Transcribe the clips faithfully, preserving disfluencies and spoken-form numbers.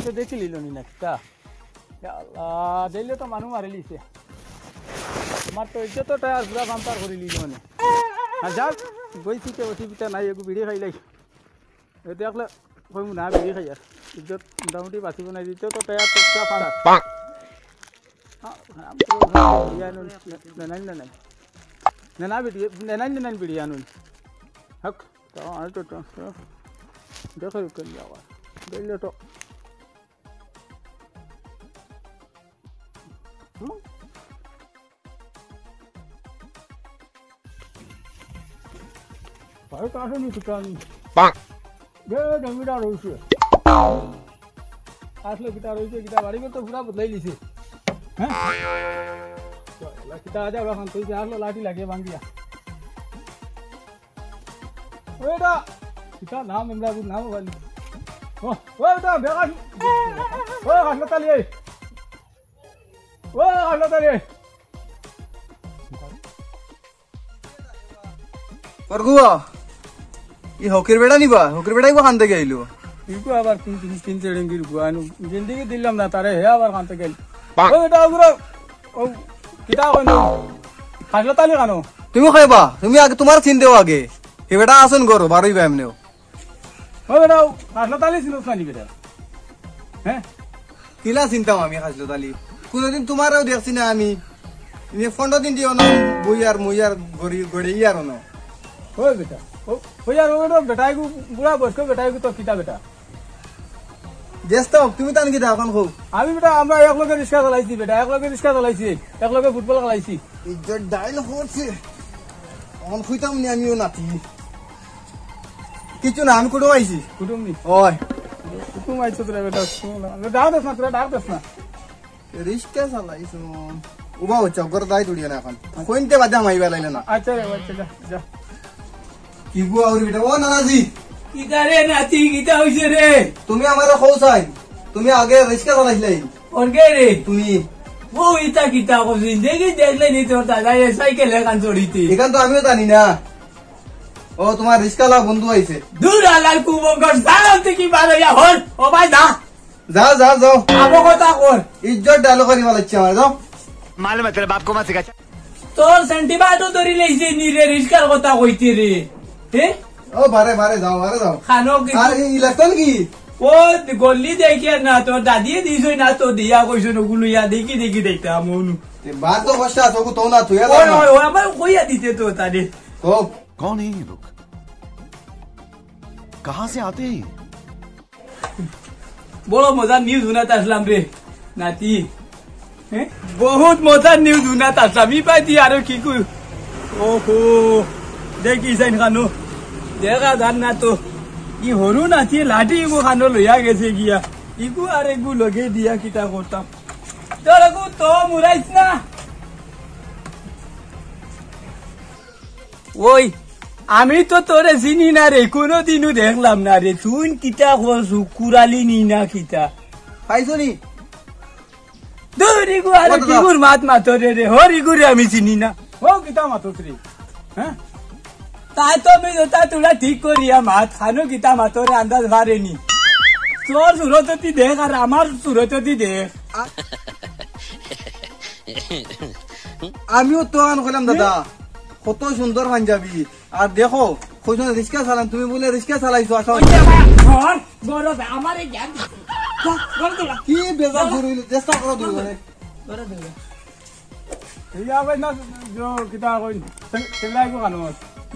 তো দেখি লিল নি না কিতা? ইয়া আল্লাহ, দেখলে তো মানু মারি লিছে। আমার তো ইজ্জত তো টায়ার পুরা পাংচার করি লিল মানে। আর যাক, বইছি তে অসুবিধা নাই, একটু বিড়ি খাইলাই। এ দেখলে কইমু না বিড়ি খাই আর। ইজ্জত মোটামুটি বাঁচিব না, ইজ্জত তো টায়ার পুরা পাংচার। বিড়ি আনুন, না, না, না, না। না, না, বিড়ি, না, না, না, না, বিড়ি আনুন। হক, তো আর তো, তো, তো। দেখো, কেন যাওয়া? দেখলে তো। হুম? ভাই, তো আসেনি তো আমি। এ, ডঙ্গিটা রইছে। আসলে কিতা রইছে, কিতা বাড়ি তো পুরা বদলাই দিছে। হ্যাঁ? তো, এলা কিতা আজ আবার খান তুই যে আসলো লাঠি লাগিয়ে বান্ধিয়া। ওইটা, কিতা নাম ইমরান, নাম বলি। ও, ওইটা, বেকার। ও, হাসপাতালে। ও, আল্লাহ তাআলা। পরগুয়া, ই হকির বেটা নিবা? হকির বেটা ইগু খান থাকি আইলো? ইগু আবার তিন, তিন, তিন চেড়েঙ্গির গুয়ানু। জিন্দেগি দিলাম না তারে, হে আবার খান থাকি আইলো। ও বেটা, ওগুলো, ও, কিতা কইন? হাসপাতালে কেন? তুমি খাইবা, তুমি আগে, তোমার চিন দেও আগে। হে বেটা আসুন গরো, বারোই বা এমনেও। ও বেটা, ও খাসলতালি চিনস না নি বেটা? হ্যাঁ? কিলা চিনতাম আমি খাসলতালি? কোনোদিন তোমারেও দেখছি না আমি। ইনে পনেরো দিন দিও না, বই আর মই আর গড়ি, গড়ে ইয়ার না। ও বেটা, ও, ও ইয়ার ও বেটা, বেটা এগু বুড়া বয়স্ক বেটা এগু তো কিতা বেটা? গেস্ট হাউস, তুমি তান কিতা এখন কও? আমি বেটা, আমরা একলগে রিক্সা চালাইছি বেটা, একলগে রিক্সা চালাইছি, একলগে ফুটবল খেলাইছি। ইজ্জত ডাইল করছে। এখন কইতাম নি আমিও নাতি। কিছু না, আমি কুটুম আইছি। কুটুম নি? ওই। কুটুম আইছো তোরা বেটা, শুন না। আরে ডাক দেস না, তোরা ডাক দেস না। রিক্সা চালাইছো। উবা হচ্ছে, ঘর দায় তুলিও না এখন। কইনতে বাদে আমাই বেলাইলে না। আচ্ছা রে, আচ্ছা, যা, যা। কি গো আউরি বেটা? ও নানাজি। কিতা রে নাতি, কিতা হইছে রে? তুমি আমারে কও চাই। তুমি আগে রিক্সা চালাইছিলে। কোন কে রে? তুমি। ও ইতা কিতা কইছিস? দেখি দেখলে নি তোর দাদা এ সাইকেল এখান চড়িতে। এখান তো আমিও জানি না। ও, তোমার রিক্সাওয়ালা বন্ধু আইছে। দূর আলার কুমঙ্গল, জানো তুই কি বারো ইয়া হল? ও ভাই, যা। যাও, যাও, যাও। আবো কথা কর। ইজ্জত ডালো করি ফালাইছে আমার, যাও। मालूम है तेरे बाप को मत सिखा। তোর সেন্টিমেন্টও ধরি লইছে নি রে, রিক্সার কথা কইতে রে। হে? ও, বারে, বারে যাও, বারে যাও। খানো কি আর এই ইলেকশন কি? ও, গল্লি দেখি আর না, তোর দাদিয়ে দিছই না, তো দিয়া কইছো নগুলো ইয়া দেখি, দেখি দেখতাম মনু। এ, বাদ তো কষ্ট আছে, ওগু তো না, তুই আর ওই, না। ওই, ওই, আমার কইয়া দিতে তো তারে। তো? कौन है ये लोग? कहाँ से आते हैं ये? বড় মজার নিউজ হুনাত আসলাম রে, নাতি। হ্যাঁ? বহুত মজার নিউজ হুনাত আসলাম। ই পাইতি আরো কি কই? ওহো, দেখি যাইন খানো। দেখা যার না তো। ই হরু নাতি লাঠি ইগু খানো লইয়া গেছে গিয়া। ইগু আর এগু লগে দিয়া কিতা করতাম। তোর এগু তো মুরাইস না। ওই, আমি তো তোরে চিনি না রে, কোনোদিনও দেখলাম না রে। তুই কিতা কস, কুরালি নি না কিতা? পাইছো নি? দূর ইগু, আরে কত দাম? কিগুর মাত মাতো রে রে, হর ইগুরে আমি চিনি না। ও কিতা মাতো রে? হ্যাঁ? তাই তো আমি তো তা তোরা ঠিক করিয়া মাত, খানো কিতা মাতো রে আন্দাজ বাড়েনি। তোর সুরত দি দেখ আর আমার সুরত দি দেখ। আমিও তো আন কইলাম দাদা, কত সুন্দর পাঞ্জাবি। আর দেখো, কইছো না রিক্সা চালান, তুমি বলে রিক্সা চালাইছো, আসো। ওই যে আমার ঘর, ঘর আছে, আমারে জ্ঞান দিছে। যা, ঘর তোলা। কি বেজার ঘর হইলো, চেষ্টা করো দুই ঘরে। ঘর তোলা। এই আবার না, যে কিতা কই, সে-, সেলাই কো কানো।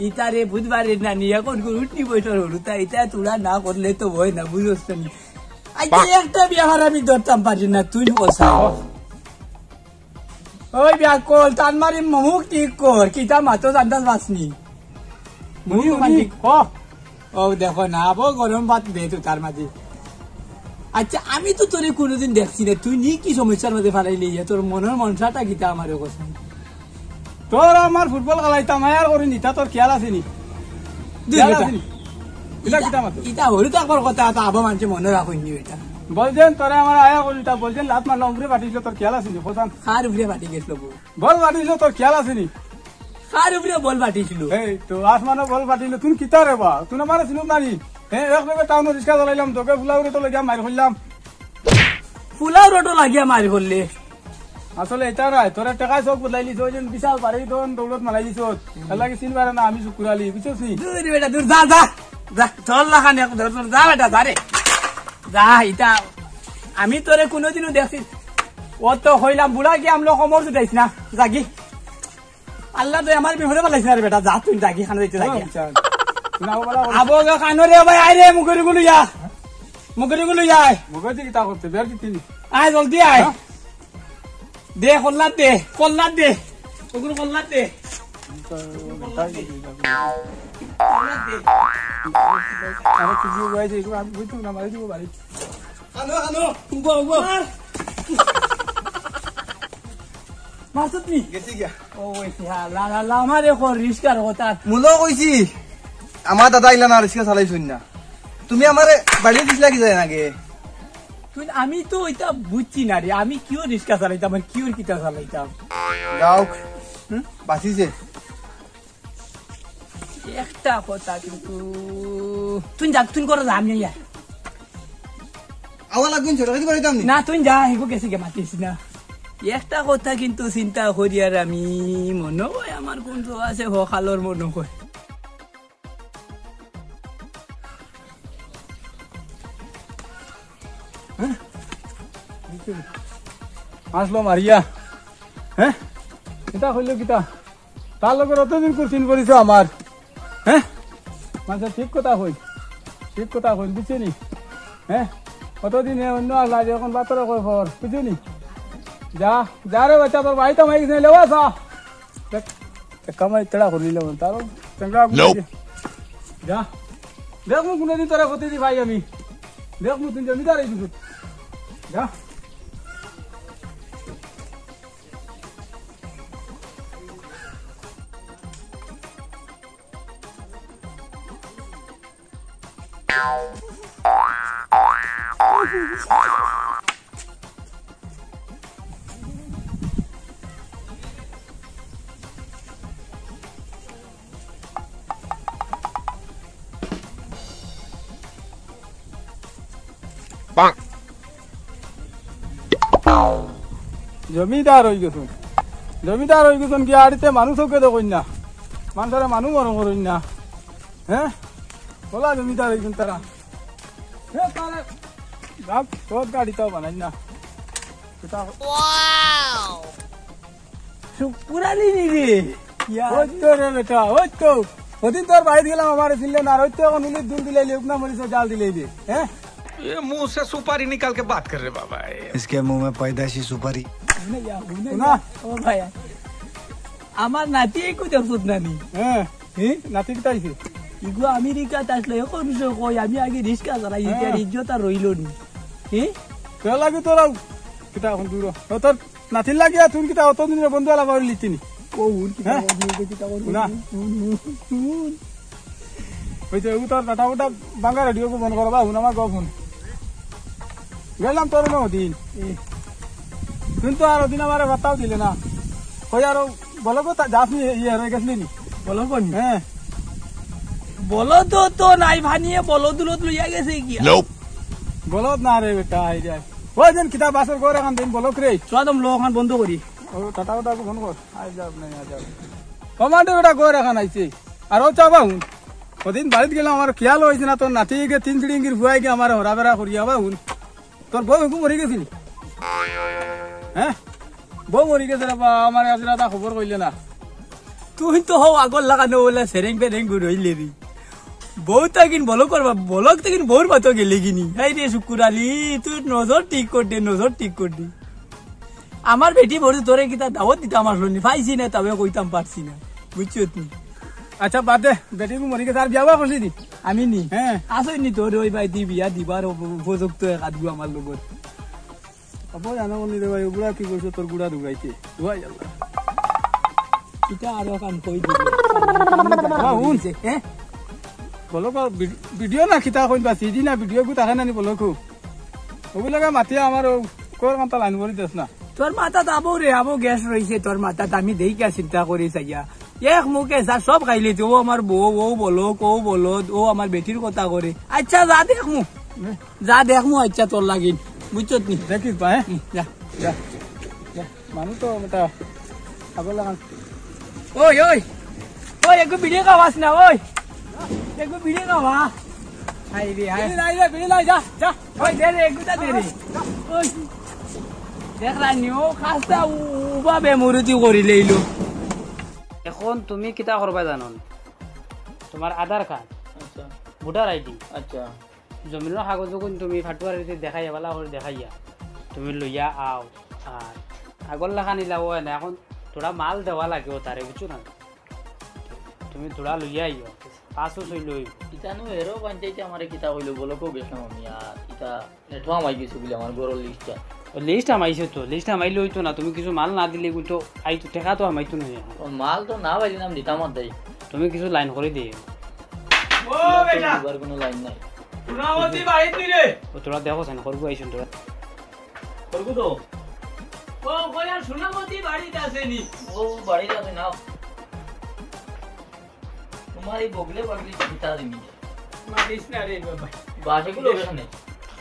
ইতারে বুধবারে না নিয়ে কোন কোন উঠনি বৈঠক হলো, তা ইতা তোরা না করলে তো হয় না, বুঝোস তো নি। আচ্ছা, একটা বিয়া হারামি ধরতাম পারি না, তুই বলছা। ওই বিয়াকল, তান মারি মুখ ঠিক কর, কিতা মাতো জানতাস বাসনি। মুখ উনি, উনি, ঠিক। ক। ও দেখো না, আবো গরম ভাত দে তো তার মাঝে। আচ্ছা, আমি তো তোরে কোনোদিন দেখছি না, তুই নি কি সমস্যার মাঝে ফালাইলি ইয়া, তোর মনের মনসাটা কিতা আমারে কস। তোর আমার ফুটবল খেলাইতাম, আয়ার করি নিতা, তোর খেয়াল আছে নি? দুই খেয়াল বেটা। আছে নি? ইটা ইটা, কিতা মাতো? ইটা হরি তো একবার কথা, তা আবো মানছে মনে রাখইনি বেটা। বলছেন তোরে আমার আয়া করি নিতা, বলছেন লাত মারলাম, উপরে পাঠিয়েছিল, তোর খেয়াল আছে নি? কোথান? কার উপরে পাঠিয়ে গেছিল বউ? বল পাঠিয়েছিল, তোর খেয়াল আছে নি? কার উপরে বল পাঠিয়েছিল? এই তো আসমানো বল পাঠিয়েছিল, তুই কিতা রে বা? তুই আমারে চিনস না নি? হ্যাঁ, এক বেগে টাউনো রিক্সা চালাইলাম, তোকে ফুলাউরে তো লইয়া মাইর করলাম। পোলাও রোটো লাগিয়া মারি করলে। আসলে এটা রায়, তোরা টেকায় চোখ বদলাই দিছ, ওই যে বিশাল বাড়ি ধন দৌলত মালাই দিছ। তার লাগে চিন পারে না আমি শুকুর আলী, বুঝছস নি? দূর বেটা, দূর, যা, যা। যা, তোর লাখান এক ধর, তোর যা বেটা, যা রে। যা, ইটা আমি তোরে কোনোদিনও দেখছি। ও তো কইলাম, বুড়া কি আমলো কমর জুটাইছ না, যাগি। আল্লাহ তো আমার বিপদে পালাইছে না রে বেটা, যা তুই যাগি, খানো দিতে যাগি। আবো গো কানো রে ভাই, আয় রে, মুগুরি গুলো ইয়া। মুগুরি গুলো ইয়া আয়। মুগুরি কিতা করতে, বের দিতে নি? আয়, জলদি আয়। হ্যাঁ? দে, কল্লাত দে, কল্লাত দে। ওগুলো কল্লাত দে। কল্লাত দে। আরে, তুই যে ভাই, যে এগুলো আমি বুঝতাম না, মারি দিব বাড়ি। আনো, আনো। Hugo, Hugo. মার। মারছত নি? গেছি গিয়া। ও, ওই সে, আল্লাহ, আল্লাহ, আমারে কর রিস্কার কথা। মুলো কইছি, আমার দাদা ইলা না রিস্কা চালাইছইন না। তুমি আমারে বাড়ি দিছিলা কি যায় আগে? তুই, আমি তো ওইটা বুঝছি না রে, আমি কিওর রিস্কা চালাইতাম আর কিওর কিতা চালাইতাম? যাও, হুম? বাঁচিছে। একটা কথা কিন্তু, তুই যা, তুই করে যা, আমি আর। আওয়া লাগবে নি, ছোট খাইতে পারিতাম নি? না, তুই যা, এগো গেছে গে মাতিস না। একটা কথা কিন্তু চিন্তা করি আর আমি, মনে হয় আমার কোন তো আছে হকালর মনে হয়। হ্যাঁ? আসলো মারিয়া। হ্যাঁ? এটা হইল কিতা? তার লগে অতদিন কুরসিন করিছ আমার। হ্যাঁ? মানুষে ঠিক কথা কই। ঠিক কথা কই, বুঝছো নি? হ্যাঁ? অতদিন হে অন্য আসলা যে এখন বাতরে কয় ফর, বুঝছো নি? যা, যা রে বাচ্চা, তোর বাড়িতে মাই গেছে, লেওয়া যা। দেখ, এ কামাই তেড়া করিলে মন, তারও তেঙ্গা গুলি দে। যা। দেখ মু কোনদিন তোরা ক্ষতি দি ভাই আমি। দেখ মু তুই জমিদার এই দুটো। যা। জমিদার হই গেছুন, জমিদার হই গেছুন কি আড়িতে মানুষ ওকে দেখইন না, মানুষের মানুষ মনে করইন না। হ্যাঁ, বলা জমিদার হই গেছুন তারা। হ্যাঁ, তারা গাছ সব গাড়িটাও বানাই না। এটা শুকুর আলী নি রে? ইয়া। ওই তো রে বেটা, ওই তো। ওদিন তোর বাড়িত গেলাম, আমারে চিনলে না, আর ওই তো এখন উলির দুল দিলে, লেউক না মরিচ জাল দিলে রে। হ্যাঁ? ये मुंह से सुपारी निकाल के बात कर रहे बाबा, ये। इसके मुंह में पैदाइशी सुपारी। না, ইয়া, হুনে না। ইয়া। ও ভাই, আমার নাতি একটু দেখছত না নি? হ্যাঁ। হ্যাঁ? নাতি কিতা হইছে? ইগু আমেরিকাত আসলো, এখন সে কই, আমি আগে রিক্সা চালাই, হ্যাঁ। ইটার ইজ্জত আর রইল নি। হ্যাঁ? তোর লাগি তোরাও কিতা এখন দূর। ও তোর নাতির লাগি আর তুই কিতা অতদিনের বন্ধু আলাপ আর লিতি নি? ও হুন কিতা হ্যাঁ? বন্ধু, কিতা বন্ধু? না। হুন, হুন, হুন। ওই যে ও তোর টাটা উটা বাঙ্গা রেডিও কো বন্ধ করবা, হুন আমার গপ হুন। গেলাম তোর না ওদিন। এ। তুই তো আর ওদিন আমারে বার্তাও দিলে না। কই আরো বলো গো, তা যাস নি, ইয়ে হয়ে গেছলি নি? বলো কোন? হ্যাঁ। বলো তো, তো নাই ভানিয়ে বলো দুলত লইয়া গেছে কি? বলদ না রে বেটা, আই যায়। ওই দিন কিতা বাসর ঘর এখন দিন বলক রে। চল, তুমি লো, এখন বন্ধ করি। ও, টাটা ওটা বন্ধ কর। আই যাও, নাই, আই যাও। কমান্ডো বেটা ঘর এখন আইছে। আর ও চাবা হুন। ওদিন বাড়িত গেলাম, আমার খেয়াল হইছে না, তোর নাতি গিয়ে তিন ফিড়িঙ্গির ফুয়াই গিয়ে আমার হরাবেরা করিয়া বা হুন। তোর বউ একটু মরি গেছিল। হ্যাঁ? বউ মরি গেছে রে বা, আমার আজ রাতা খবর কইলে না। তুই তো হও আগর লাগানো বলে সেরেং পেরেং গুড় হইলে রে। বউ তাকিন বলো করবা, বলক তাকিন বউর মাতো গেলে গিনি। এই রে শুকুর আলী, তুই নজর ঠিক কর দে, নজর ঠিক কর দে। আমার বেটি বড় তোরে কিতা দাওয়াত দিতাম আসলো নি, পাইছি না, তবে কইতাম পারছি না। বুঝছো তুই? আচ্ছা, বাদ দে, বেটি মরি গেছে, আর বিয়া বা করলি নি? আমি নি? হ্যাঁ। আসই নি তোর ওই ভাই দি বিয়া দিবার উপ-, উপযুক্ত এক আধগু আমার লগর। আবো জানো নি রে ভাই, ও বুড়া কি করছে তোর গুড়া দুগাইতে? ভাই আল্লাহ। এটা আরো কাম কই দিল। বাবা, হুন। হ্যাঁ? বলো কো, ভিড-, ভিডিও না কিতা কইন বা সিডি না ভিডিও গু থাকে না নি বলো কো। ওগুলোকে মাতিয়া আমার ও কোর কান্তা লাইন বলি দেস না। তোর মাথাত আবো রে, আবো গ্যাস রইছে তোর মাথাত, আমি দেইকা চিন্তা করি চাইয়া। এক মুখে যা সব খাইলে তো, ও আমার বউ, ও বলো, ও বলো, ও আমার বেটির কথা করে। আচ্ছা, যা দেখমু। হুম। যা দেখমু, আচ্ছা, তোর লাগিন। বুঝছত নি? দেখি বা, হ্যাঁ? হুম, যা, যা, যা। মানুষ তো মোটা পাগল লাগান। ওই, ওই, ওই, একটু বিড়ি খাওয়াস না, ওই। একটু বিড়ি খাওয়া। হাই রে, হাই। বিড়ি নাই রে, বিড়ি নাই, যা, যা। ওই, দে রে, একটুটা দে রে। ওই। দেখরা নি, ও খাস্তা উ-, উবা বেমুরুতি করি লইল। এখন তুমি কিতা করবা জানো নি? তোমার আধার কার্ড, আচ্ছা। ভোটার আইডি, আচ্ছা। জমিনর কাগজ যখন তুমি ফাটুয়ারিতে দেখাইয়া, বালা করে দেখাইয়া, তুমি লইয়া আও। আর আগর লাখান ইলা অয় না, এখন থুড়া মাল দেওয়া লাগে ও তারে, বুঝছো না? তুমি থুড়া লইয়া আইও, পাঁচও ছইল অইব। ইতানু এরও পঞ্চায়েতে আমারে কিতা কইলো, বলো কো গেছিলাম আমি, আর ইতা নেটওয়ার্ক আই গেছে বলে আমার ঘরর লিস্টটা। ও লিস্ট আমাইছে তো, লিস্ট আমাইলে অইতো না, তুমি কিছু মাল না দিলে কিন্তু আইতো, টেকা তো আমাইতো না এখন। ও মাল তো না পাইলে নাম দিতাম আর দেই। তুমি কিছু লাইন করি দিও। ও বেটা, দিবার কোনো লাইন নাই। সোনামতি বাড়িত নি রে? ও থুড়া দেখো সেন, খরগু আইছইন থুড়া। খরগু তো। ও কইয়া সোনামতি বাড়িত আছে নি? ও বাড়িত আছে না। তোমার এই বগলে বাগলি কিতা দিমি? মারিস না রে বাবা। বাসে গুলো গেছে নে।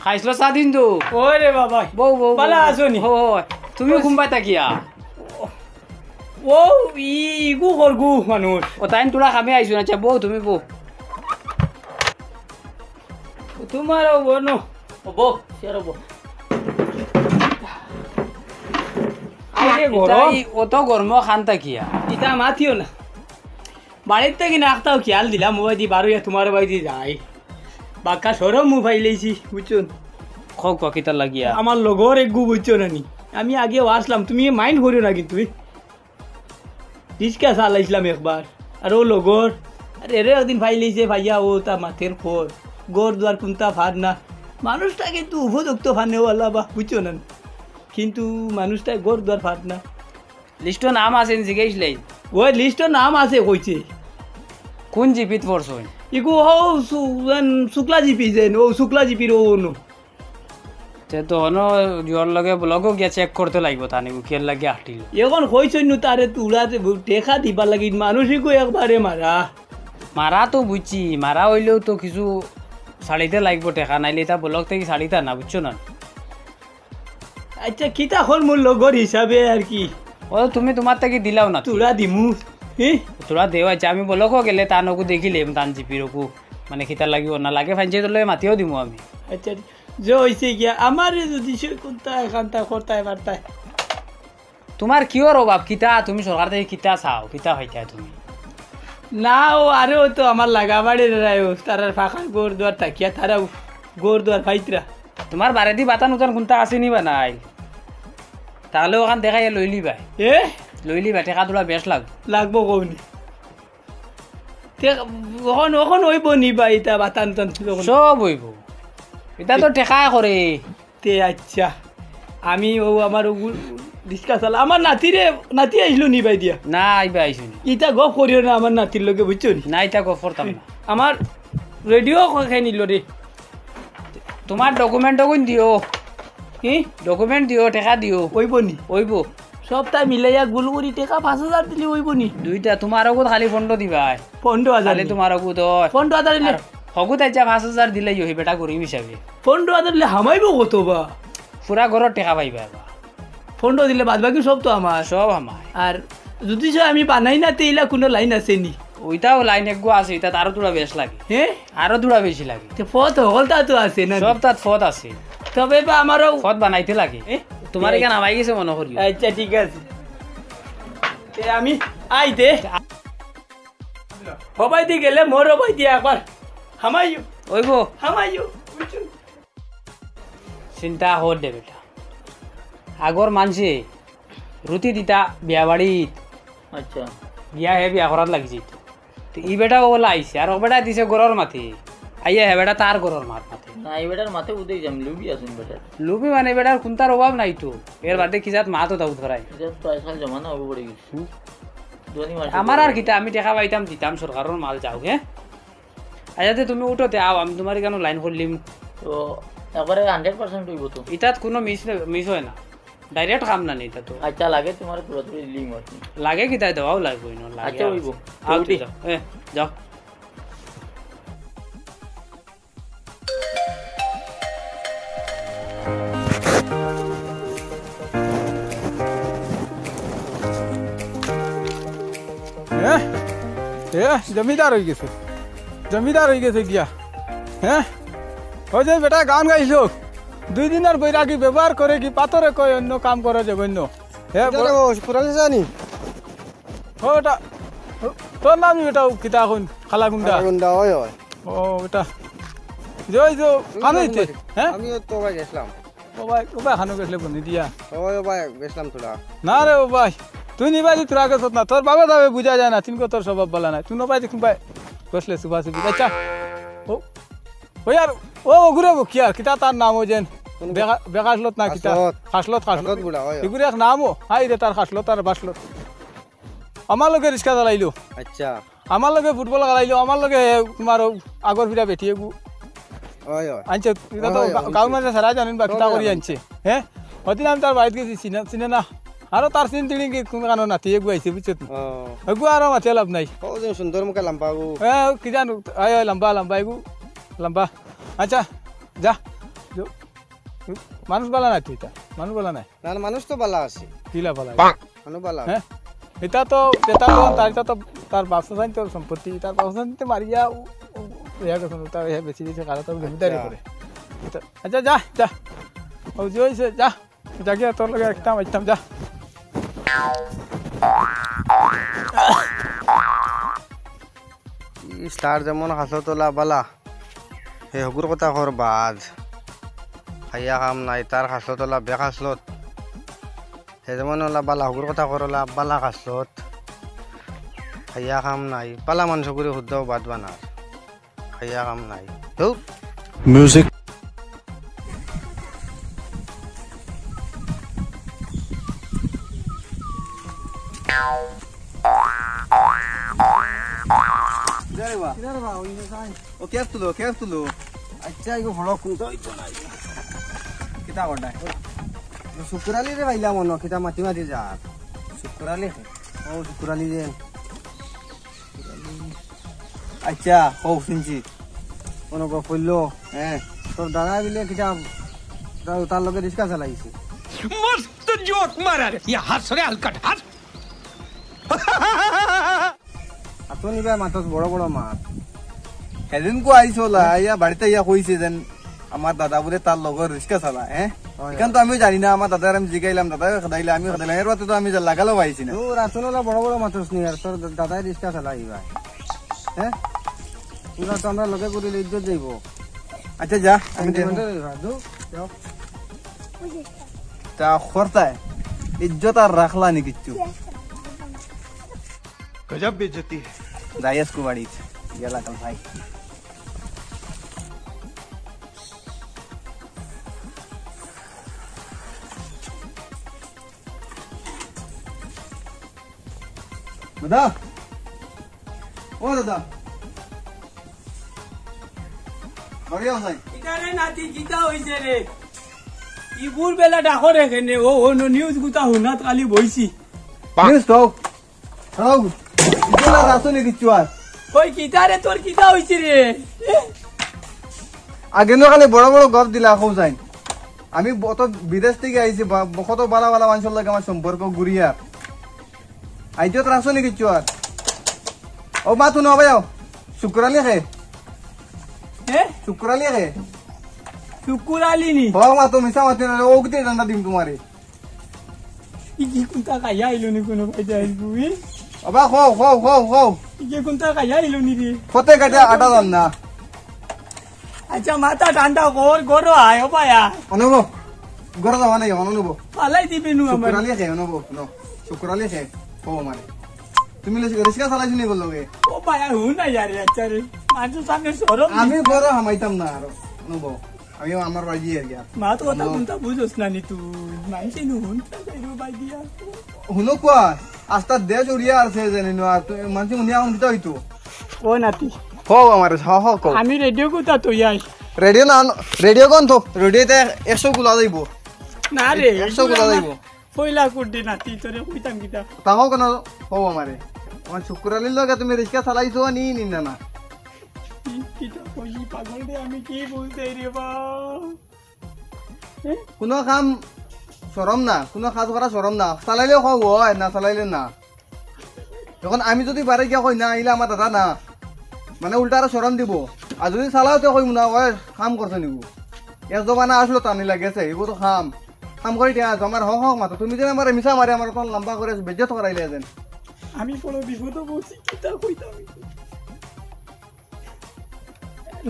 খাইছলো স্বাধীন তো। ওরে বাবা। বউ, বউ, বালা বউ। আছো নি? হো, হো। তুমি কুম্বাই তাকিয়া? ও, ই-, ইগু খরগু মানুষ। ও তাইন থুড়া কামে আইছইন, আচ্ছা, বউ, তুমি বউ। তোমার ও বনো। ও বউ, চেয়ারো বউ। আরে গরম। ইতা ই-, অত গরম খান তাকিয়া? ইতা মাতিও না। বাড়িত থাকি না আখতাও খেয়াল দিলাম, ওবায়দি বারইয়া তোমার বায়দি যাই। বাক্কা শরম মু পাইলাইছি, বুঝছো নি? খক কিতা লাগিয়া? আমার লগর এগু বুঝছো না নি? আমি আগেও আসলাম, তুমি মাইন্ড করিও না কিন্তু। রিক্সা চালাইছিলাম একবার, আর ও লগর, আর এরে একদিন পাইলাইছে, পাইয়া ও তা মাতের খর, ঘর দুয়ার কুন্তা ফার না। মানুষটা কিন্তু উপযুক্ত ফানেওয়ালা বা, বুঝছো না নি? কিন্তু মানুষটা ঘর দুয়ার ফার না। লিস্টো নাম আছে নি জিগাইছলায়? ওই লিস্টো নাম আছে কইছে। কোন জিপিত পড়ছইন? ইগু হউ সু-, এন শুক্লা জিপি যেন, ও শুক্লা জিপির ও অনু। তে তো হনো জোর লগে ব্লকও গিয়া চেক করতে লাগবো, তানি মুখের লাগে আটিল। এখন কইছইন নু তারে তুলাতে ব-, টেকা দিবার লাগি, মানুষ ইগু একবারে মারা। মারা তো বুঝছি, মারা অইলেও তো কিছু ছাড়িতে লাগবো টেকা, নাইলে ইতা ব্লক থাকি ছাড়িতা না, বুঝছো না? আচ্ছা, কিতা করমু লগর হিসাবে আর কি? ও, তুমি তোমার থাকি দিলাও না। থুড়া দিমু। হি? থুড়া দেও, আচ্ছা, আমি ব্লকও গেলে তান অগু দেখিলে, তান জিপির অগু, মানে, কিতা লাগিও না লাগে, পঞ্চায়েতর লগে মাতিও দিমু আমি। আচ্ছা, যে অইছে গিয়া, আমারে যদি সে কুন্তা এখানতা করতায় পারতায়। তোমার কিওর অভাব? কিতা তুমি সরকার থাকি কিতা চাও? কিতা পাইতায় তুমি? না, ও আরে ও তো আমার লাগা বাড়ির রায়, ও তারার ফাঁকা ঘর দুয়ার থাকিয়া, তারা ঘর দুয়ার পাইতরা। তোমার বাড়িদি বাতান উতান কুন্তা আছে নি বা নাই? তাহলে অখান দেখাইয়া লইলিবায়। এ? লইলিবায়, টেকা থুড়া বেশ লাগবো। লাগবো কওনি। তে অখন, অখন অইবো নি বা ইতা বাতান উতান যখন? সব অইবো। ইতা তো টেকায় করে। তে আচ্ছা, আমি ও আমার ও গু-, রিক্সা চালা, আমার নাতিরে, নাতি আইলো নি বায়দি? না, আইবা আইছো নি। ইতা গপ করিও না আমার নাতির লগে, বুঝছো নি? না, ইতা গপ করতাম না। আমার রেডিও খ-, খাই নিল রে। তোমার ডকুমেন্ট অগুন দিও। কি? ডকুমেন্ট দিও, টেকা দিও। অইবো নি? অইবো। সবতা মিলাইয়া গুল করি টেকা পাঁচ হাজার দিলে অইবো নি? দুইটা, তোমার অগুত খালি পনেরো দিবায়। পনেরো হাজার খালি নি? তোমার অগুত অয়। পনেরো হাজার দিলে? আর হগুত আইচ্ছা পাঁচ হাজার দিলেই অয়, বেটা গরিব হিসাবে। পনেরো হাজার দিলে হামাইবো কত বা? পুরা ঘরর টেকা পাইবা এবার। পনেরো দিলে বাদ বাকি সব তো আমার। সব আমার। আর যদি সে আমি বানাই না, তে ইলা কুনু লাইন আছে নি? ওইটাও লাইন একগু আছে, ইটা আরো থুড়া বেশ লাগে। হে? আরো থুড়া বেশি লাগে। তে পথ হকলতা তো আছে না? সব তাত পথ আছে। তবে বা আমারও পথ বানাইতে লাগে। এ? তোমার এখানে হামাই গেছে মনে করি। আচ্ছা, ঠিক আছে। তে আমি আই দে। হবাই দি গেলে মোর হবাই দিয়া একবার হামাইও। অইবো। হামাইও। বুঝছো? চিন্তা কর দে বেটা। আগর মানষে রুটি দিতা বিয়া বাড়িত। আচ্ছা। গিয়া হে বিয়া করাত লাগি যাইতো। তো ই বেটা ওলা আইছে, আর ও বেটা দিছে গরর মাতে। আইয়া হে বেটা তার গরর মাত মাতে। না, ই বেটার মাতে উদে যাম, লুবি আছইন বেটা। লুবি মানে বেটার কুন্তার অভাব নাই তো। এর বাদে কি জাত মাত দাউদ করাই। এটা তো আজকাল জমানা অগু পড়ি গেছে। হুম। ধনী মানুষ আমার আর কিতা, আমি টেকা পাইতাম দিতাম সরকারর মাল যাও, হে? আচ্ছা, তে তুমি উঠো, তে আও, আমি তোমার এখানে লাইন করলিম। তো একবারে হান্ড্রেড পার্সেন্ট অইবো তো? ইটাত কুনু মিস না, মিস অয় না। ডাইরেক্ট কাম না নি ইটা তো। আচ্ছা, লাগে তোমার পুরোপুরি লিম আর কি। লাগে কিতা দেওয়াও লাগবো, ইনো লাগে আচ্ছা, আর অইবো। আও, তো উঠি। যাও। এ, যাও। এ, জমিদার অইগেছে, জমিদার অইগেছে গিয়া। হে, অউ যে বেটা গান গাইলো, দুই দিনর বৈরাগী ব্যবহার করে কি পাথরে কয় অন্য কাম করে জঘন্য। হে, ইটা বড় তো পুরানি জানি। ও বেটা, তোর নাম নি বেটা, কিতা অখন? কালাগুন্ডা। কালাগুন্ডা, অয়, অয়। ও বেটা, যে অউ যে, কানো ইতে, হে? আমিও তো ভাই গেছলাম। ও ভাই, ও ভাই, কানো গেছলে বনি দিয়া। ওই, ও ভাই, গেছলাম থুড়া। না রে ও ভাই, তুই নিবা যে থুড়া গেছত না, তোর বাবা দাবে বুঝা যায় না, তিন কতর স্বভাব বালা নাই। তুই নবাই দেখুন ভাই, গেছলে সুবা সুবি। আচ্ছা, ও, ও ইয়ার, ও ওগুরে বকি আর, কিতা তার নাম ও যেন? কোন বেকা-, বেকাশলত না কিতা? খাসলত। খাসলত, খাসলত। খাসলত বুড়া, ওই, ওই। এগুরে এক নাম ও, হাই রে তার খাসলত আর বাসলত। আমার লগে রিক্সা চালাইলো। আচ্ছা। আমার লগে ফুটবল খেলাইলো, আমার লগে তোমার ও আগর ফিরা বেটি এগু। ওই, ওই। আনছে, ইটা তো ওই, ওই, গা-, গাঁওর মাঝে সারা জানেন বা কিতা করি আনছে। হে? ওদিন আমি তার বাড়িত গেছি, চিনে, চিনে না। আরো তার চিন তিড়ি কি কোন কানো নাতি এগু আইছে, বুঝছো তো? ও। এগু আরো মাতে লাভ নাই। ও যে সুন্দর মুখে লম্বা গু। হে, কি জানো, আয়, আয়, লম্বা, লম্বা এগু, লম্বা। আচ্ছা, যা। যো। মানুষ বালা নাই তো ইটা, মানুষ বালা নাই। না, না, মানুষ তো বালা আছে। কিলা বালা? মানুষ বালা। হে? ইটা তো, ইটা তো, তার, ইটা তো তার বাপসাইন তোর সম্পত্তি, তার বাপসাইন তো মারিয়া, ও, ও, ইয়া গেছে, তার ইয়া বেশি বেশি কারো তো জমিদারি আচ্ছা। করে। ইটা, আচ্ছা, যা, যা। ও যে অইছে, যা। যা গিয়া তোর লগে একটা মারতাম, যা। ইস, তার যেমন খাসলত অলা বালা, হে হগুর কথা কর বাদ। খাইয়া কাম নাই, তার খাসলত অলা বেখাসলত। হে যেমন অলা বালা, হগুর কথা কর অলা বালা খাসলত। খাইয়া কাম নাই, বালা মানুষ করে হুদ্দাও বাদ বানার। খাইয়া কাম নাই। ধুর। মিউজিক। কিতা রে বা? কিতা রে বা, ওই যে যাই। ও, কে তুলো, কে তুলো? আচ্ছা, এগো হলো কোনটা হইতো না। কিতা করডা? শুকুর আলী রে পাইলাম মনো, কিতা মাতি মাতি যার। শুকুর আলী? ও, শুকুর আলী রে। আচ্ছা, হো, শুনছি। কোনো গপ হইলো? হ্যাঁ। তোর দাদা বিলে কিতা, তার, তার লগে রিক্সা চালাইছে। मस्त जोक मारा रे, ये हंस रे हलकट हंस। আতো নিবা মাতস বড় বড় মাত। সেদিন কো আইসলা, আইয়া বাড়িত আইয়া কইছে যেন আমার দাদা বুলে তার লগর রিক্সা চালা, হ্যাঁ? হয়, ইখান তো হয়। আমিও জানি না, আমার দাদারে আমি জিগাইলাম, দাদারে খেদাইলে, আমিও খেদাইলাম, এর বাদে তো আমি লাগালো পাইছি না। দূর, আতো নলা বড় বড় মাতস নি আর, তোর দাদায় রিক্সা চালা ইবা। হ্যাঁ? তোরা তো আমরা লগে করিলে ইজ্জত যাইবো। আচ্ছা যা, আমি আমি দেখবো। দেখবো, দূর, যাও। তা খরতায়, ইজ্জত আর রাখলা নি কিচ্ছু। गजब बेइज्जती है। যাই আজকু বাড়িত, গেলা কাল ভাই। দাদা, ও দাদা, বাড়ি আও যাই। ইটা রে নাতি, কিতা হইছে রে? ইবুর বেলা ডাকো রে কেনে? ও, ও, নিউজ গুতা হুনাত খালি বইছি। নিউজ তো। হ্যালো, ইগুলা রাসো নি কিচ্ছু আর? কই কিতা রে, তোর কিতা হইছে রে? আগে নু খালি বড় বড় গপ দিলা, কও যাইন। আমি অত বিদেশ থাকি আইছি, বা-, কত বালা বালা মানষর লগে আমার সম্পর্ক গুরিয়ার। আইজত রাসো নি কিচ্ছু আর? ও মা, তুই না ভাই আও। শুকুর আলী খে? হে? শুকুর আলী খে? শুকুর আলী নি? ও মা, তুমি মিছা মাতি না, ও কিতে ডান্ডা দিম তোমারে। ইগি কুনটা খাইয়া আইলো নি কোনো ভাই যাই বুই? আবা, খাও, খাও, খাও, খাও। ইগি কুনটা খাইয়া আইলো নি রে? ফতে কাটে আটা দাম না। আচ্ছা, মাথা ঠান্ডা কর, গরো আয়, ও পায়া। অনুভব, গরো যাওয়া নাই, অনুভব। পালাই দিবি নু আমার। শুকুর আলী খে, অনুভব, নো। শুকুর আলী খে, ও মানে। তুমি লে-, রিক্সা চালাইছো নি বললো গে? ও পায়া, হুন না ইয়ার, আচ্ছা রে। মানুষ সামনে শরম আমি নেই। গরো হামাইতাম না আরো, অনুভব। আমিও আমার বাড়ি যাই আর কি। মা তো কথা আমরা হুনতা বুঝোস না নি তুই। মানষে নু হুনতা চাইরো বাই দিয়া। হুনো কুয়া, আস্তা দেশ উড়িয়া আছে জানি না, আর তুই মানষে হুনিয়া এখন কিতা হইতো? ও নাতি। কও আমারে, হ, হ, কও। আমি রেডিও কুতা তো ইয়াই। রেডিও না, রেডিও কোন তো? রেডিওতে একশো গুলা যাইবো। না রে, একশো গুলা যাইবো। পয়লা কুটি নাতি, তোরে কইতাম কিতা? তাও কেন কও আমারে? আমার শুকুর আলীর লগে তুমি রিক্সা চালাইছো নি, নি না, না? কি, কিতা কই পাগল রে, আমি কি বুঝতে রে বা? কোনো কাম শরম না, কোনো কাজ করা শরম না। চালাইলে কও হয়, না চালাইলে না। এখন আমি যুদি বারে গিয়া কই না, ইলা আমার দাদা না, মানে উল্টা আরো শরম দিবো। আর যুদি চালাওতে কইমু না, ওই কাম করছে নিবো। এর জমানা আসলো তানি লাগেছে, এগু তো কাম। কাম করি টিয়া আছো, আমার হক হক মাতো। তুমি যেন আমারে মিছা মারি আমার অখন লম্বা করি বেইজ্জত করাইলে যেন। আমি বড় বিপদো পড়ছি, কিতা কইতাম।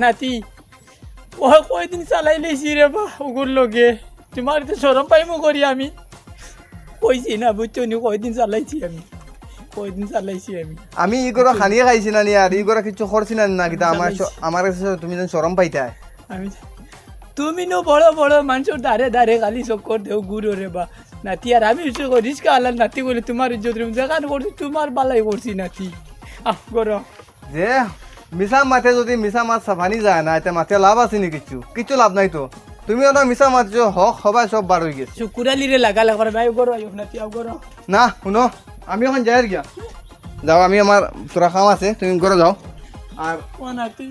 নাতি, ও কয়দিন চালাইলাইছি রে বা, ওগুর লগে। তুমার তো শরম পাইমু করি আমি। কইছি না, বুঝছো নি, কয়দিন চালাইছি আমি। কয়দিন চালাইছি আমি। আমি ইগুরে খানিয়ে খাইছি না নি, আর ইগুরে কিচ্ছু করছি না নি, না কিতা? আমার শ-, চালাইছি। আমার কাছে তুমি যেন শরম পাইতায়। আমি, তুমি নু বড় বড় মানষর দারে দারে খালি চক্কর দেও, ঘুরো রে বা। নাতি, আর আমি ইচ্ছা করি রিস্কা আলার নাতি বলে তুমার ইজ্জত রে, যেখান করছি তুমার বালাই করছি নাতি। আহ, গরো। যে মিছা মাতে যুদি মিছা মাত সাফানি যায় না, এতে মাতে লাভ আছে নি কিচ্ছু? কিচ্ছু লাভ নাই তো। তুমি অনো মিছা মাতছো, হক হবায় সব বার অই গেছে। শুকুর আলীরে লাগা লাগা করে, ভাই, গরো আইও নাতি, আও গরো। না, হুনো, আমি অখন যাইর গিয়া। যাও, আমি আমার থুড়া কাম আছে, তুমি ঘরো যাও। আর ও নাতি।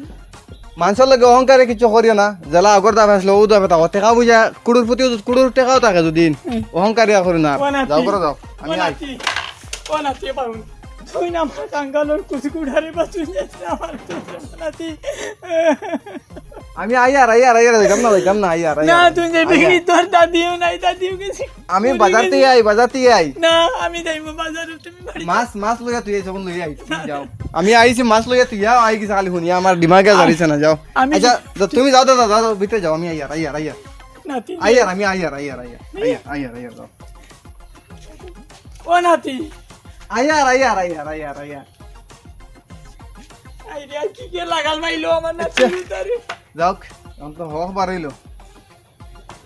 মানষর লগে অহংকারে কিচ্ছু করিও না। যেলা আগর দাফে আছলো, অউ দাফে থাকো। টেকা পয়সা, কুড়ুর প্রতি কুড়ুর টেকাও থাকে যুদি। হুম। অহংকারিয়া করিও না। ও নাতি। যাও, ঘরো যাও। ও আমি আই। নাতি। ও নাতি, বাবু। তুই না আমার কাঙ্গালর কুচকুড়ারে বা তুই না আমার নাতি। আমি আইয়ার, আইয়ার, আইয়ার, যাইতাম না, যাইতাম না, আইয়ার, না, আইয়ার। তুই যাইবি আইয়ার। নি? তোর দাদিও নাই, দাদিও গেছে। আমি বাজার থাকি আই, বাজার থাকি আই। না, আমি যাইমু বাজারো, তুমি বাড়ি মাছ, মাছ লইয়া তুই আইছ, যখন লইয়া আই, তুমি যাও। আমি আইছি মাছ লইয়া তুই আও, আই গেছে খালি হুনিয়া, আমার দিমাগে জারিছে না, যাও। আমি আচ্ছা, তো তুমি যাও, দাদা, যাও, যাও, ভিতরে যাও, আমি আইয়ার, আইয়ার, আইয়ার। না, তুই আইয়ার, আমি আইয়ার, আইয়ার, আইয়ার, আইয়ার, আইয়ার, আইয়ার, যাও। ও নাতি। আইয়ার, আইয়ার, আইয়ার, আইয়ার, আইয়ার। আই রে, কি কে লাগাল মাইলো আমার নাতি আচ্ছা। ভিতরে। যাউক, অখন তো হক বারইলো।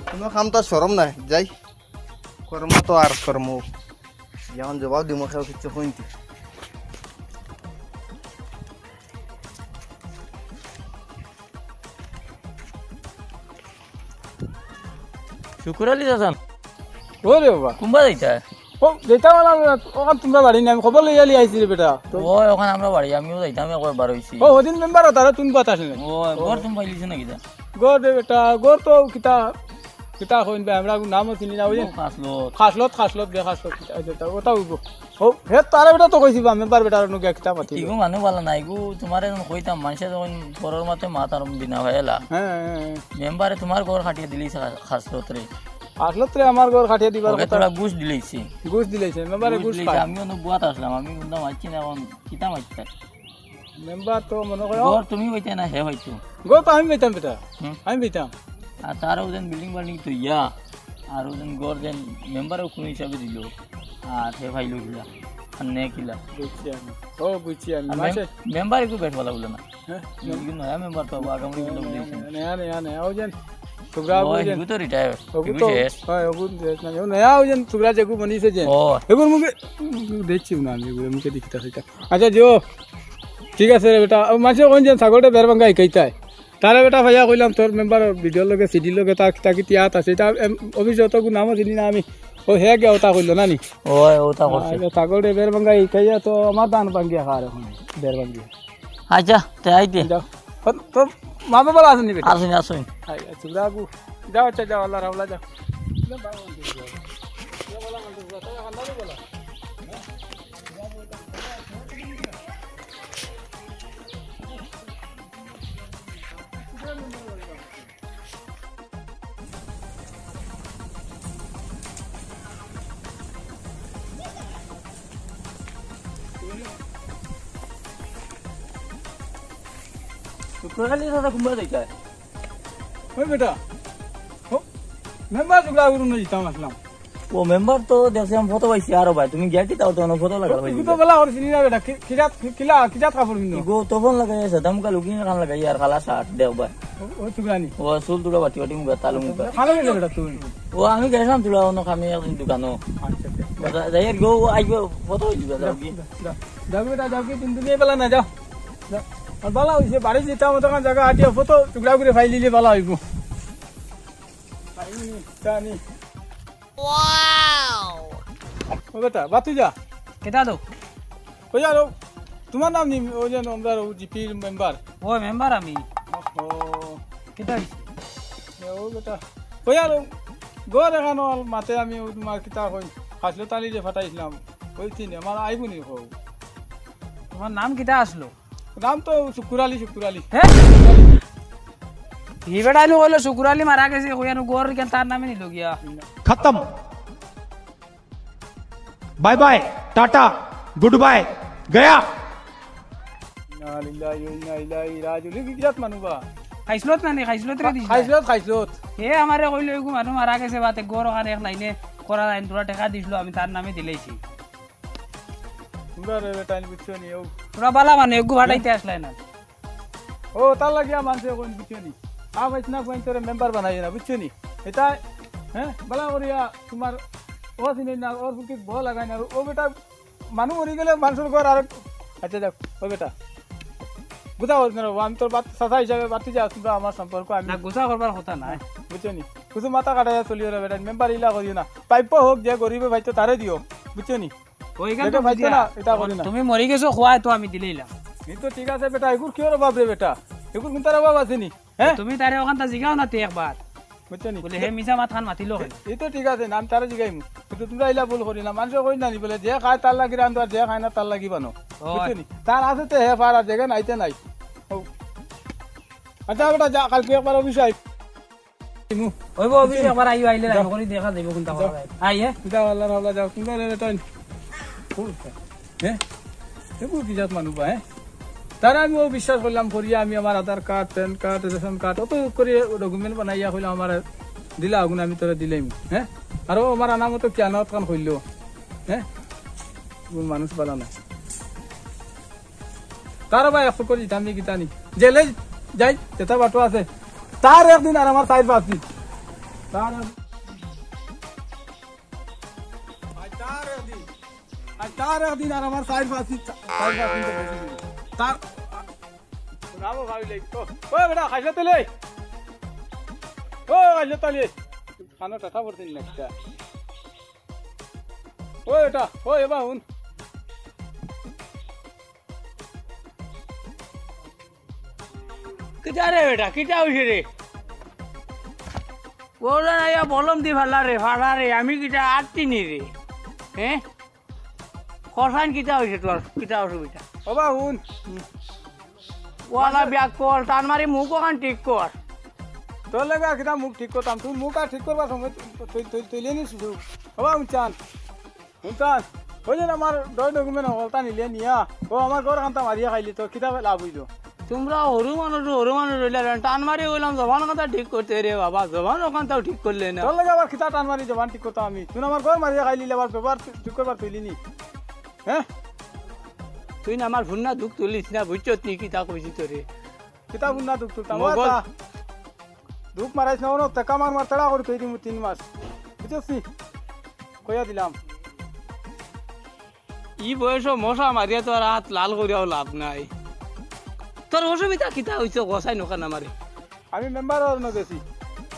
কুনু কাম তো শরম নাই, যাই। কর্ম তো আর কর্ম। অখন জবাব দিমু, কেউ কিচ্ছু কইন্তি। শুকুর আলী চাচা। ও রে বাবা। কুনবা যাইতা? ও, যাইতাম না, অখন তুমরার বাড়ি নি, আমি খবর লইয়া লইয়া আইছি রে বেটা। তো ও, অখন আমরার বাড়ি, আমিও যাইতাম, একবার বার অইছি। ও, ওদিন মেম্বার তারা তুমি বাতাস নাই। ও, ঘর তুমি পাইলিছো না কিতা? ঘর রে বেটা, ঘর তো কিতা, কিতা কইন বে, আমরা নামও চিনি না, ওই যে ও, খাসলত। খাসলত, খাসলত বে, খাসলত, কিতা, ওই যেটা, ওটা অইবো। ও, হে, তারে বেটা তো কইছি বা, মেম্বার বেটার নু গিয়া কিতা মাতি। ইগু মানু বালা না, ইগু তুমারে যখন কইতাম, মানষে যখন পরর মাতে মাত আর বিনা হয়েলা। হ্যাঁ, হ্যাঁ, হ্যাঁ। মেম্বারে তুমার ঘর কাটিয়া দিলিছে খা-, খাসলত রে। খাসলত রে আমার ঘর কাটিয়া দিবার ওকে কথা। তোরা ঘুষ দিলাইছে। ঘুষ দিলাইছে, মেম্বারে ঘুষ ঘুষ দিলাইছে, খায়। আমিও নু বুয়াত আছলাম, আমি কুনতা মাতছি না, অখন কিতা মাতছি? মেম্বার তো মনো করো। ঘর তুমি পাইতায় না, হে পাইতো। ঘর তো আমি পাইতাম বেটা। হুম। আমি পাইতাম। আর তারও যেন বিল্ডিং বাল্ডিং থইয়া, আর ও যেন ঘর যেন মেম্বারেও কুনু হিসাবে দিলো, আর হে পাইলো কিলা, আর নে কিলা। বুঝছি আমি। ও, বুঝছি আমি। আর মেম-, মাসে মেম্বার একটু বেশ ভালা বুলে না। হ্যাঁ? ইগু নয়া মেম্বার তো, আগামী দিন তো বুঝছি। নয়া, নয়া, নয়া। ও যেন, তোমরা ও, বুঝেন। ইগু তো রিটায়ার। ওগু ইগু তো, শেষ। হ্যাঁ, ওগু শেষ না। ও নয়া, ও যেন, তোমরা যেগু বনিছে যে। ও। এগুর মুখে, দেখছি না আমি, এগুর মুখে দেখতে সেটা। আচ্ছা, যে ও, ঠিক আছে রে বেটা। ও মাসে কোন যেন ছাগলটা বের ভাঙ্গা হিকাইতায়। তারে বেটা ভাইয়া কইলাম, তোর মেম্বার ভিডিওর লগে, সিডির লগে, তার কিতা কিতি আত আছে। এটা, এম, অফিসে অত গু নামও চিনি না আমি। ও হে গিয়া ওটা কইলো না নি? ওই, ওটা করছে। আচ্ছা, ছাগলটা বের ভাঙ্গা হিকাইয়া তো আমার ধান ভাঙ্গিয়া খাওয়ার এখন, বের ভাঙ্গিয়া। আচ্ছা, তে আইতে। যাও। ও, তো মা বাবা আছইন নি বেটা? আছইন, আছইন। আই, আই, তোমরা আগু। যাও, আচ্ছা, যাও, আল্লাহর হাওলা যাও। শুকুর আলী দাদা কুনবা যাইতা? ওই বেটা, ও, মেম্বার জুগলা গুরু না দিতাম আসলাম। ও মেম্বার তো দেখছি আমি ফটো পাইছি আরো ভাই, তুমি গিয়া কিতা অইতো না ফটো লাগা তুমি তো বলা ওর চিনি না বেটা, কি, কিজাত, কি, কিলা, কিজাত কাপড় পিন্দো? গো তপন লাগাই আছে, দামকা লুকিং খান লাগাই আর কালা শার্ট দেও ভাই। ও, ও তুগানি। ও চুল তুলা বাটি বাটি মুখা তালু মুখা। খালো গেলে বেটা তুই। ও আমি গেছিলাম তুলা অন্য কামে একদিন দোকানো। আচ্ছা, আচ্ছা। যা-, যাই আর গো, ও আইবো, ফটো হইলি বেটা, যাও, কি? যাও, যাও। যাও বেটা, যাও কি, তুমি দুনিয়া বেলা না যাও। যাও। আর বালা হইছে, বাড়ি যেতাম, অতখান জাগা আটিয়া ফটো টুকরা করে ফাইলিলে বালা হইবো। জানি। ও বেটা, বাতু যা। কেটা লো? ওই আর ও, তোমার নাম নি, ওই যে আমরা ও জিপির মেম্বার। ও মেম্বার আমি। ও। কেটা হইছে? এ, ও বেটা। ওই আর ও, গো দেখানো মাতে আমি ও তোমার কিতা কই, হাসলো তালি যে ফাটাইছিলাম। ওই তিন, আমার আইবো নি কও। তুমার নাম কিতা আছলো? নাম তো শুকুর আলী, শুকুর আলী। হে? হি বেটায় নু কইলো শুকুর আলী মারা গেছে, কইয়া নু ঘর ইখান তার নামে নিলো গিয়া। खत्म। Bye bye, tata, good bye, गया। ইন্না লিল্লাহি ওয়া ইন্না ইলাইহি রাজিউন। ই কি জাত মানুষ বা? খাইছলত না নি, খাইছলত রে দিস না। খাইছলত, খাইছলত। হে আমারে কইলো, এগু মানুষ মারা গেছে বা, তে ঘর ওখান এক লাইনে করা যায়, তোরা টেকা দিছলো, আমি তার নামে দিলাইছি। তোমরা রে বেটা, বুঝছো নি? ও। তোরা বালা মানে, এগু ফাটাইতে আসলাই না। ও, তার লাগিয়া মানষে কইন, বুঝছো নি? আ ভাই, না কইন, তোরে মেম্বার বানাই না, বুঝছো নি? এটা, হ্যাঁ, বালা করিয়া তোমার ও চিনি না, ওর বুকে বল লাগাই না, ও বেটা মানুষ মরি গেলে মানুষর ঘর আর, আচ্ছা, যাক, ও বেটা, বুঝা হচ্ছে না, আমি তোর বাত-, চাচা হিসাবে বাতি যা, তোমরা আমার সম্পর্ক, আমি না, গুছা করবার কথা নাই। বুঝছো নি? কিছু মাথা কাটাইয়া চলিও রে বেটা, মেম্বার ইলা করিও না। পাইপ হোক, যে গরিবে পাইতো তারে দিও, বুঝছো নি? ওই গান দেখে তো পাইতো বুঝিয়া। না, এটা করি না। তুমি মরি গেছো, খোয়ায় তো আমি দিলাইলাম। এই তো ঠিক আছে বেটা, এগুর কিওর অভাব রে বেটা? এগুর কোনটার অভাব আছে নি? হ্যাঁ? তুমি তারে ওখানটা জিগাও না তে একবার। বুঝছো নি? বলে, হে মিছা মাত খান মাতিলো কেন? এই তো ঠিক আছে, আমি তারে জিগাইমু। কিন্তু তোমরা ইলা ভুল করি না, মানষে কই না নি বলে, যে খায় তার লাগি রান্ধো আর যে খায় না তার লাগি বানো। ও। বুঝছো নি? তার আছে তে হে পার আর জাগা নাইতে নাই। ও। আচ্ছা বেটা, যা, কালকে একবার অফিসে আই। ইমু। ওই বো, অফিসে একবার আইও, আইলে যাও। রাইন করি দেখা যাইবো কোনটা যাও। করা যায়। আই, এ? যাও, আল্লাহর হাওলা যাও। কোনটা রে বেটা? কোনটা? হ্যাঁ? এগু কি জাত মানুষ বা, হ্যাঁ? তারা আমি ও বিশ্বাস করলাম করিয়া, আমি আমার Aadhaar card, PAN card, ration card, অত করি ডকুমেন্ট বানাইয়া কইলাম আমার দিলা আগুন আমি তোরা দিলাইমু, হ্যাঁ? আর ও আমার আনামতো কি আনাত খান কইলো, হ্যাঁ? কোন মানুষ বালা না। কারো বা এক ফুকর দিতাম নি কিতা নি? জেলে যাই, যেটা বাটো আছে। তার একদিন আর আমার চাইর পাঁচ দিন। তার এক-, আজ তার একদিন। আজ তার একদিন আর আমার চাইর পাঁচ দিন, চাইর পাঁচ দিন তো বেশি দিন। তার, রামো ভাবি লেই। ও, ও বেটা, খাইছ তেলে? ও, খাইছ তেলে? খানো টাটা পড়তে নি একটা। ও বেটা, ও এবা হুন। কিতা রে বেটা, কিতা অইছে রে? ওরা আইয়া বলম দি ফালা রে, ফালা রে, আমি কিতা আটতি নি রে? হ্যাঁ? কষাইন কিতা অইছে তোর? কিতা অসুবিধা? ও বা হুন। ওয়ালা ব্যাগ কর, টান মারি মুখ ওখান ঠিক কর। তোর লগে আর কিতা মুখ ঠিক করতাম? তুই মুখ আর ঠিক করবার সময় তুই, তুই, তুই, তুই লেনি শুধু। ও বা হুন চান। হুনতাম, ওই যে আমার ডয় ডকুমেন্ট হকলতা নিলে নিয়া, ও আমার ঘর খান্তা মারিয়া খাইলি, তোর কিতা লাভ অইলো? তোমরা হরু মানুষ, হরু মানুষ অইলা, টান মারি কইলাম জবান খান্তা ঠিক করতে রে বাবা, জবান ওখানতাও ঠিক করলে না। তোর লগে আবার কিতা টান মারি জবান ঠিক করতাম আমি? তুই আমার ঘর মারিয়া খাইলি, আবার পেপার ঠিক করবার তুইলি নি? হ্যাঁ? তুই না আমার হুন্না দুখ তুলিস না, বুঝছত নি কিতা কইছি তোরে? কিতা হুন্না দুখ তুলতাম? ও মগজ। তা দুখ মারাইস না, ওনো টেকা মার মার তেড়া করি থই দিমু তিন মাস। বুঝছস নি? কইয়া দিলাম। ই বয়সো মশা মারিয়া তো আর আত লাল করিয়াও লাভ নাই। তোর অসুবিধা কিতা অইছে? গোসাই নখান আমারে। আমি মেম্বারর অনো গেছি।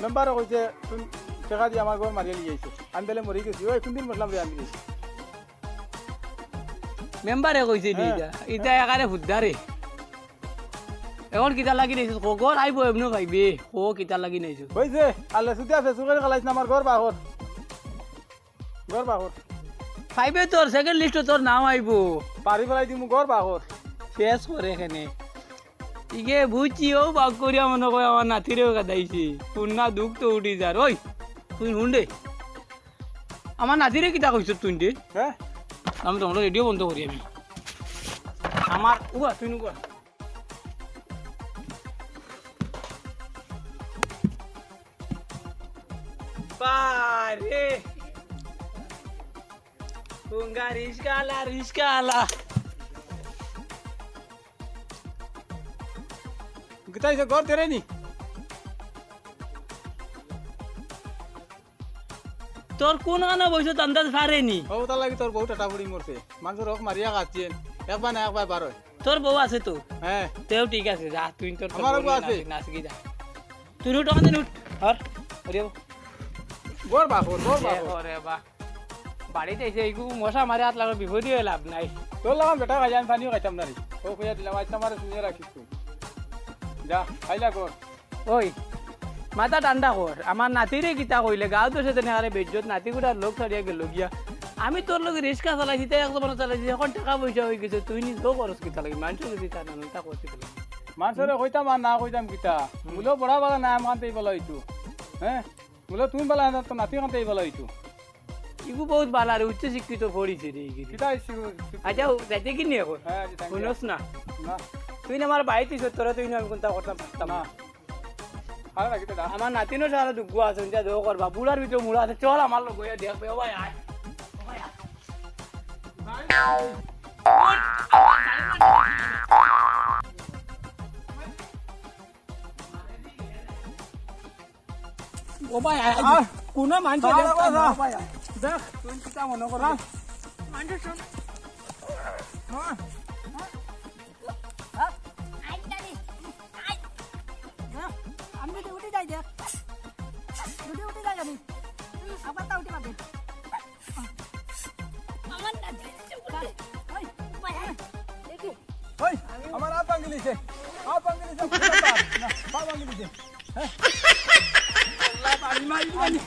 মেম্বারে কইছে, "তুই টেকা দি আমার ঘর মারিয়া লিয়ে আইছে।" আমি বেলে মরি গেছি। ওই কোনদিন মরলাম রে আমি? মেম্বারে কইছে নি হ্যাঁ। ইটা? ইটা একারে হুদ্দারে। এখন কিতা লাগি নাইছস? কো ঘর আইবো এমনে পাইবে। কো কিতা লাগি নাইছস? কইছে, আল্লাহ সুদে আছে, সুখের খালাইছ না আমার ঘর বাহর। ঘর বাহর। পাইবে তোর, সেকেন্ড লিস্টো তোর নাম আইবো। বাড়ি ফেলাই দিমু ঘর বাহর। শেষ করে এখানে। ইগে বুঝছি, ও বাক করিয়া মনে কয় আমার নাতিরেও কাদাইছে। হুন্না দুখ তো উঠি যার। ওই, তুই হুন রে। আমার নাতিরে কিতা কইছস তুই রে? হ্যাঁ? আমি তো আমরা রেডিও বন্ধ করি আমি। আমার উবা, তুই নুবা। বারে। পুঙ্গা রিস্কালা, রিস্কালা। কিতা অইছে, ঘর দেরে নি? তোর কোন গানা বইছো আন্দাজ পারে নি? ও, তার লাগি তোর বউ টাটা ফুড়ি মরছে। মানষর হক মারিয়া খাচ্ছেন। একবার না একবার বার অয়। তোর বউ আছে তো? হ্যাঁ। তেও ঠিক আছে, যা, তুই তোর, তোর আমার বউ বউ আছে। নাচ, নাচ গি যা। তুই উঠ, ওখান থেকে উঠ। আর, আরে ও। ঘর বাহর, ঘর এ বাহর। ওরে বা। বাড়িত আইছে, এইগু মশা মারে আত লাগলে বিপদই অয়, লাভ নাই। তোর লাগান বেটা খাই, আমি পানিও খাইতাম না রে। ও কইয়া দিলাম, আইজ আমার শুনিয়া রাখিস তুই। যা, খাইলা কর। ওই, মাথা ঠান্ডা কর। আমার নাতিরে কিতা কইলে, গাঁও তো সেদিন আরে বেইজ্জত, নাতি গুড়ার লোক ছাড়িয়া গেল গিয়া। আমি তোর লগে রিক্সা চালাইছি, তাই এক জমানা চালাইছি, এখন টেকা পয়সা অইগেছে, তুই নিজেও খরচ কিতা লাগি, মানষর গেছে তা না, তা খরচ কিতা লাগি? মানষরে কইতাম আর না কইতাম কিতা? মুলো বড়া বালা না, আমার তাই বালা অইতো। হ্যাঁ? মুলো তুমি বালা না, তো নাতি কান্তে বালা অইতো। ইগু বহুত বালা রে, উচ্চ শিক্ষিত পড়িছে রে, ইগু। কিতা হইছে গো? আচ্ছা, ও যাইতে কি নিয়ে এখন? হ্যাঁ, যাইতে কি নিয়ে? শুনোস না? না। তুই না আমার বাড়িতে ইস, তোরা তুই না আমি কোনটা করতাম পারতাম না। না। ভালো লাগে তো দা। আমার নাতিনও সারা দুঃখ আছে, যা দোয়া করবা। বুড়ার ভিতরে মুড়া আছে, চল আমার লগে, ওই দেখবে, ও ভাই, আয়। ও ভাই, আয়। ও ভাই, আয়, আয়। আহ। কোন মানুষ আরে দেখতাম না, বাবা। ও ভাই, আয়। দেখ, তুই কিতা মনে করবি? আহ। মানুষ সব। হ্যাঁ। হ্যাঁ? I, I, I. হ্যাঁ? আমি যদি উঠি যাই দেখ। যদি উঠি যাই আমি। আবার তা উঠি পাবে। আমার না, ওই, ওই, দেখি। ওই, আমার আপ ভাঙিলিছে। আপ ভাঙিলিছে। না, পা ভাঙিলিছে। হ্যাঁ? আল্লাহ, পানি মারি দিবানি।